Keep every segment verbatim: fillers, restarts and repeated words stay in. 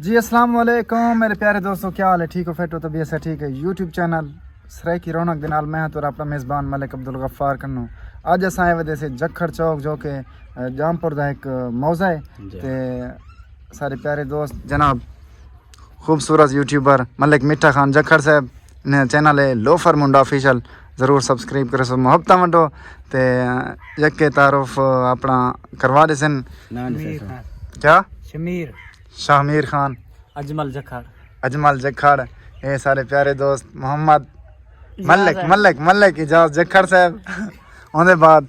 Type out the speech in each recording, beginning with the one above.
جی السلام علیکم میرے پیارے دوستو، کیا حال ہے؟ ٹھیک ہو، فٹ ہو، طبیعت سے ٹھیک ہے؟ یوٹیوب چینل سرائیکی رونق دے نال میں ہاں تہاݙا اپݨا میزبان ملک عبدالغفار کنوں۔ اڄ اساں آئے ودے سے جکھڑ چوک، جو کہ، اے، جام پور دا ہک موضع ہے۔ جی۔ تے سارے پیارے دوست جناب خوبصورت یوٹیوبر ملک مٹھا خان جکھڑ صاحب، انہیں چینل ہے لوفر منڈا آفیشل، ضرور سبسکرائب کرو، محبتاں ونڈو۔ تے یکے تعارف اپݨا کروا ݙیسن۔ ناں ݙسو۔ شمیر خان۔ کیا؟ شمیر۔ شاہ میر خان۔ اجمل جکھڑ۔ اجمل جکھڑ۔ اے سارے پیارے دوست محمد ملک، ملک، ملک اعجاز جکھڑ صاحب۔ اوندے بعد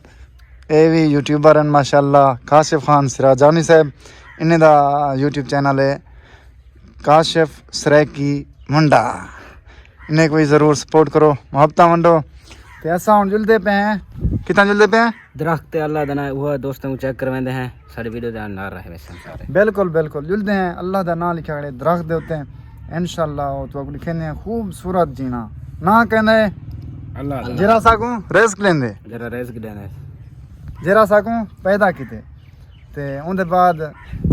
اے وی یوٹیوبر ہن ماشاءاللہ، کاشف خان سراجانی صاحب۔ انہیں دا یوٹیوب چینل ہے کاشف سرائیکی منڈا۔ انہیں کوں وی ضرور سپورٹ کرو، محبتاں ونڈو۔ تے اساں ہݨ جلدے پئے ہیں۔ کتھاں جلدے پئے ہیں؟ درخت تے اللہ دا ناں، اوہا دوستاں کوں چیک کرویندے ہیں۔ ساݙی ویڈیو دے نال رہے ویسن سارے۔ بالکل، بالکل۔ جلدے ہیں، اللہ دا ناں لکھیا کھڑے درخت دے اتے۔ انشاءاللہ او تہاکوں ݙکھیندے ہیں خوبصورت جینا۔ ناں کہندے اللہ دا۔ جیڑھا ساکوں رزق ݙیندے۔ جیڑھا رزق ݙیندے۔ جیڑھا ساکوں پیدا کیتے۔ تے اوندے بعد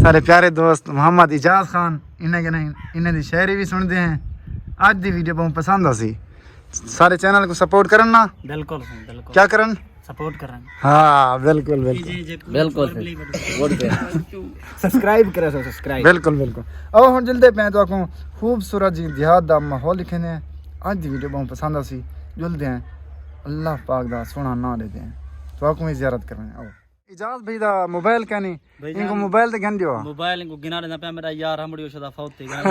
سارے پیارے دوست محمد اعجاز خان، انہیں کنے، انہیں دی شاعری وی سݨدے ہیں۔ اڄ دی ویڈیو بہت پسند آسی۔ سارے چینل کوں سپورٹ کرن نا؟ بالکل سئیں، بالکل۔ کیا کرن؟ سپورٹ کرن۔ ہاں، بالکل، بالکل۔ جی، جی، جی، بالکل سئیں۔ گڈ سئیں۔ سبسکرائب کرو سو، سبسکرائب۔ بالکل، بالکل۔ او ہݨ جلدے پئے ہیں، تہاکوں خوبصورت جی دیہات دا ماحول ݙکھیندے ہیں۔ اڄ دی ویڈیو بہت پسند آسی۔ جلدے ہیں۔ اللہ پاک دا سوہݨا ناں ݙیندے ہیں۔ تہاکوں وی زیارت کرݨے۔ آؤ۔ اعجاز بھائی دا موبائل کینی؟ بھائی ان کو جان، موبائل تے گھن ݙیو۔ موبائل ان کو گھنا ݙیندا پیا، میرا یار ہمڑی شدا فوت تھی ڳیا۔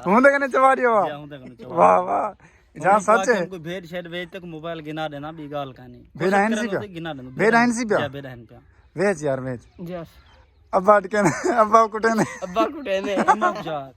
ہوں تے کنے چوا ݙیو۔ جی، ہوں تے کنے چوا۔ واہ، واہ۔ اعجاز سچ ہے؟ کوئی بھیڈ شیڈ ویچ تے کوئی موبائل گھنا ݙیندا، ٻی ڳالھ کائنی۔ بھیڈ کوشش ہن سی کریندا پیا؟ تے گھنا ݙیندا۔ بھیڈ ہن سی پیا؟ جی، بھیڈ ہن پیا۔ ویچ یار، ویچ۔ جی۔ ابا اٹکے نے، ابا کٹے نے۔ ابا کٹے نے، اماں کوں جاک۔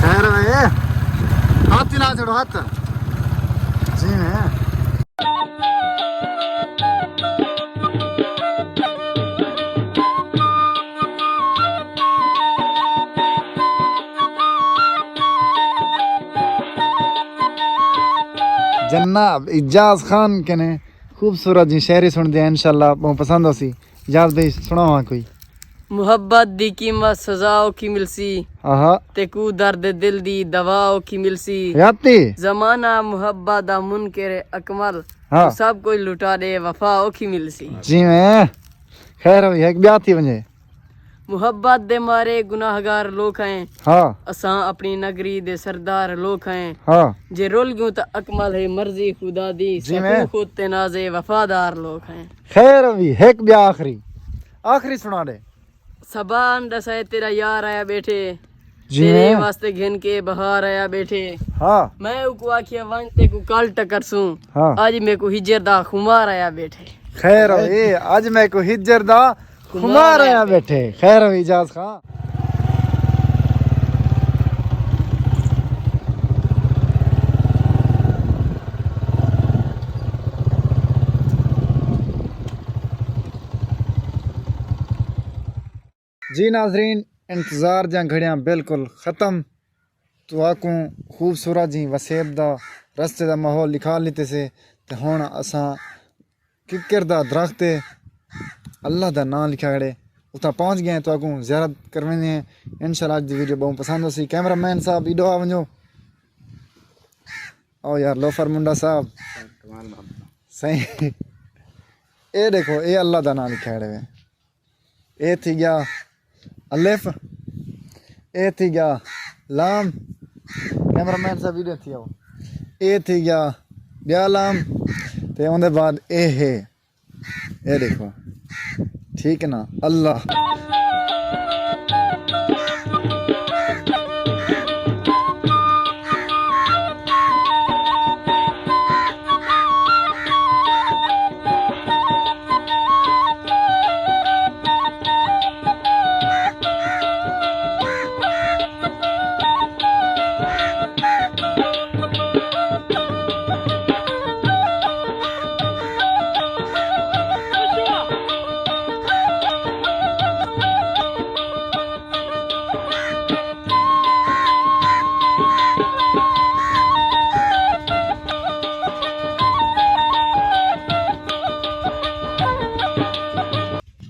خیر ہے، ہاتھ ہی نہ چھوڑو، ہاتھ۔ جی میں۔ جناب اعجاز خان کنے خوبصورت جی شاعری سݨدے ہیں، انشاءاللہ بہت پسند ہوسی۔ اعجاز بھائی سݨاؤ ہاں کوئی۔ محبت دی قیمت سزا اوکھی ملسی۔ آہا۔ تیکوں درد دل دی دوا اوکھی ملسی۔ یاتی۔ زمانہ محبت دا منکر اکمل۔ ہاں۔ توں سب کجھ لٹا ݙے وفا اوکھی ملسی۔ جی میں۔ خیر ہوئی، ہک ٻیا تھی ونڄے۔ محبت دے مارے گناہگار لوک ہیں۔ ہاں۔ اساں اپݨی نگری دے سردار لوک ہیں۔ ہاں۔ جے رل ڳیوں تاں اکمل ہے مرضی خدا دی۔ جی میں۔ سکوں خود تے نازے وفادار لوک ہیں۔ خیر ہوئی، ہک ٻیا آخری، آخری سݨا ݙے۔ صبا آن ݙسائے تیرا یار آیا ٻیٹھے۔ جی تیرے میں۔ واسطے گھن کے بہار آیا ٻیٹھے۔ ہاں۔ میں اوکوں آکھیا ونڄ تیکوں کل ٹکرسوں۔ ہاں۔ اڄ میکوں ہجر دا خمار آیا ٻیٹھے۔ خیر ہوئی، اڄ میکوں ہجر دا خمار آیا ٻیٹھے۔ خیر ہوئی اعجاز خان۔ جی ناظرین، انتظار دیاں گھڑیاں بالکل ختم۔ تہاکوں خوبصورت جیں وسیب دا، رستے دا ماحول ݙکھا ݙتے سے۔ تے ہݨ اساں ککر دا درخت ہے، اللہ دا ناں لکھیا کھڑے، اتھاں پہنچ ڳئے ہیں، تہاکوں زیارت کرویندے ہیں۔ انشاءاللہ اڄ دی ویڈیو ٻہوں پسند ہوسی۔ کیمرہ مین صاحب ایݙو آ ونڄو۔ آؤ یار لوفر منڈا صاحب۔ کمال محبت۔ صحیح۔ اے ݙیکھو، اے اللہ دا ناں لکھیا کھڑے وے۔ اے تھی ڳیا الف، اے تھی ڳیا لام، کیمرہ مین صاحب، ویڈیو تھی آؤ۔ اے تھی گیا بیا لام، تے اوندے بعد اے ہے، اے دیکھو، ٹھیک ہے نا؟ اللہ۔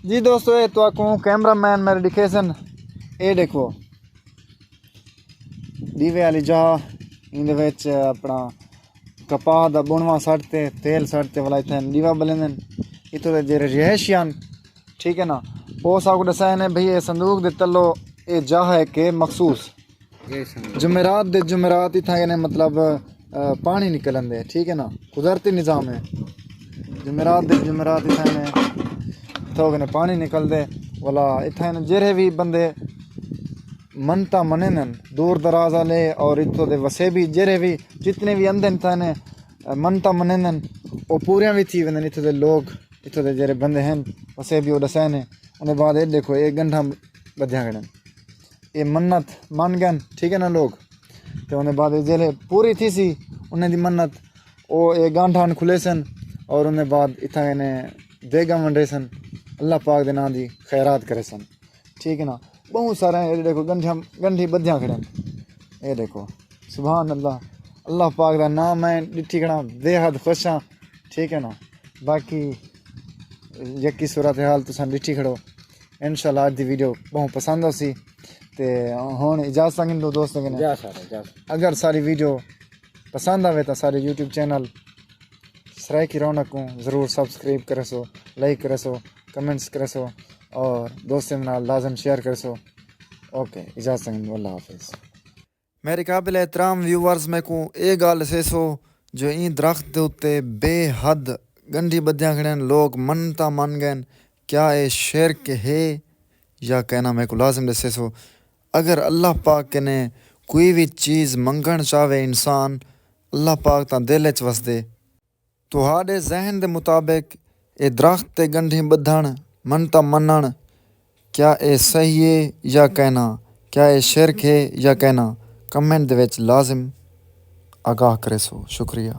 جی دوستو، اے تہاکوں کیمرہ مین میرے ݙکھیسن۔ اے ݙیکھو، ݙیوے والی جاہ، ایندے وچ اپݨا کپاہ دا ٻݨواں سٹ تے تیل سٹ تے ولا اتھاں ݙیوا ٻلیندن۔ اتھوں دے جیڑھے رہائشی ہن، ٹھیک ہے نا، او ساکوں ݙسائے نے بھئی اے صندوق دے تلو اے جاہ ہے کہ مخصوص جمعرات دے جمعرات اتھاں کنے مطلب، آ، پاݨی نکلندے، ٹھیک ہے نا، قدرتی نظام ہے۔ جمعرات دے جمعرات اتھاں کنے، اتھاں کنے پاݨی نکلدے۔ ولا اتھاں کنے جیڑھے وی بندے منتاں منیندن، دور دراز والے اور اتھوں دے وسیبی جیڑھے وی جتنے وی اندن اتھاں کنے، آ، منتاں منیندن، او پوریاں وی تھی ویندن۔ اتھوں دے لوگ، اتھوں دے جیڑھے بندے ہن وسیبی، او ݙسائے نے۔ اوندے بعد اے ݙیکھو، اے ڳنڈھاں ٻدھیاں کھڑن۔ اے منت من ڳن، ٹھیک ہے نا لوگ۔ تے اوندے بعد اے جیلے پوری تھیسی انہیں دی منت، او اے ڳانڈھاں کھلیسن اور اوندے بعد اتھاں انہیں دیگاں ونڈیسن، اللہ پاک دے ناں دی خیرات کریسن، ٹھیک ہے نا۔ ٻہوں سارے اے ݙیکھو ڳنڈھیاں، ڳنڈھی ٻدھیاں کھڑن۔ اے ݙیکھو، سبحان اللہ، اللہ پاک دا ناں میں ݙٹھی کھڑاں، بے حد خوش ہاں، ٹھیک ہے نا۔ باقی یکی صورتحال تساں ݙٹھی کھڑو۔ انشاءاللہ اڄ دی ویڈیو ٻہوں پسند ہوسی۔ تے ہݨ اجازت گھندوں دوستاں کنے۔ جا سارے، جا سارے۔ اگر ساری ویڈیو پسند آوے تاں سارے یوٹیوب چینل سرائیکی رونق کوں ضرور سبسکرائب کریسو، لائک کریسو، کمنٹس کریسو اور دوستاں دے نال لازم شیئر کریسو۔ اوکے، اجازت گھندوں، اللہ حافظ۔ میرے قابل احترام ویورز، میکوں اے ڳالھ ݙسیسو جو ایں درخت دے اتے بے حد ڳنڈھی ٻدھیاں کھڑن، لوگ منتاں من ڳئن، کیا اے شرک ہے یا کینا؟ میکوں لازم ݙسیسو۔ اگر اللہ پاک کنے کوئی وی چیز منگݨ چاہوے انسان، اللہ پاک تاں دل اچ وسدے۔ تہاݙے ذہن دے مطابق اے درخت تے ڳنڈھیں ٻدھݨ، منتاں منݨ، کیا اے صحیح ہے یا کینا؟ کیا اے شرک ہے یا کینا؟ کمنٹ دے وچ لازم آگاہ کریسو۔ شکریہ۔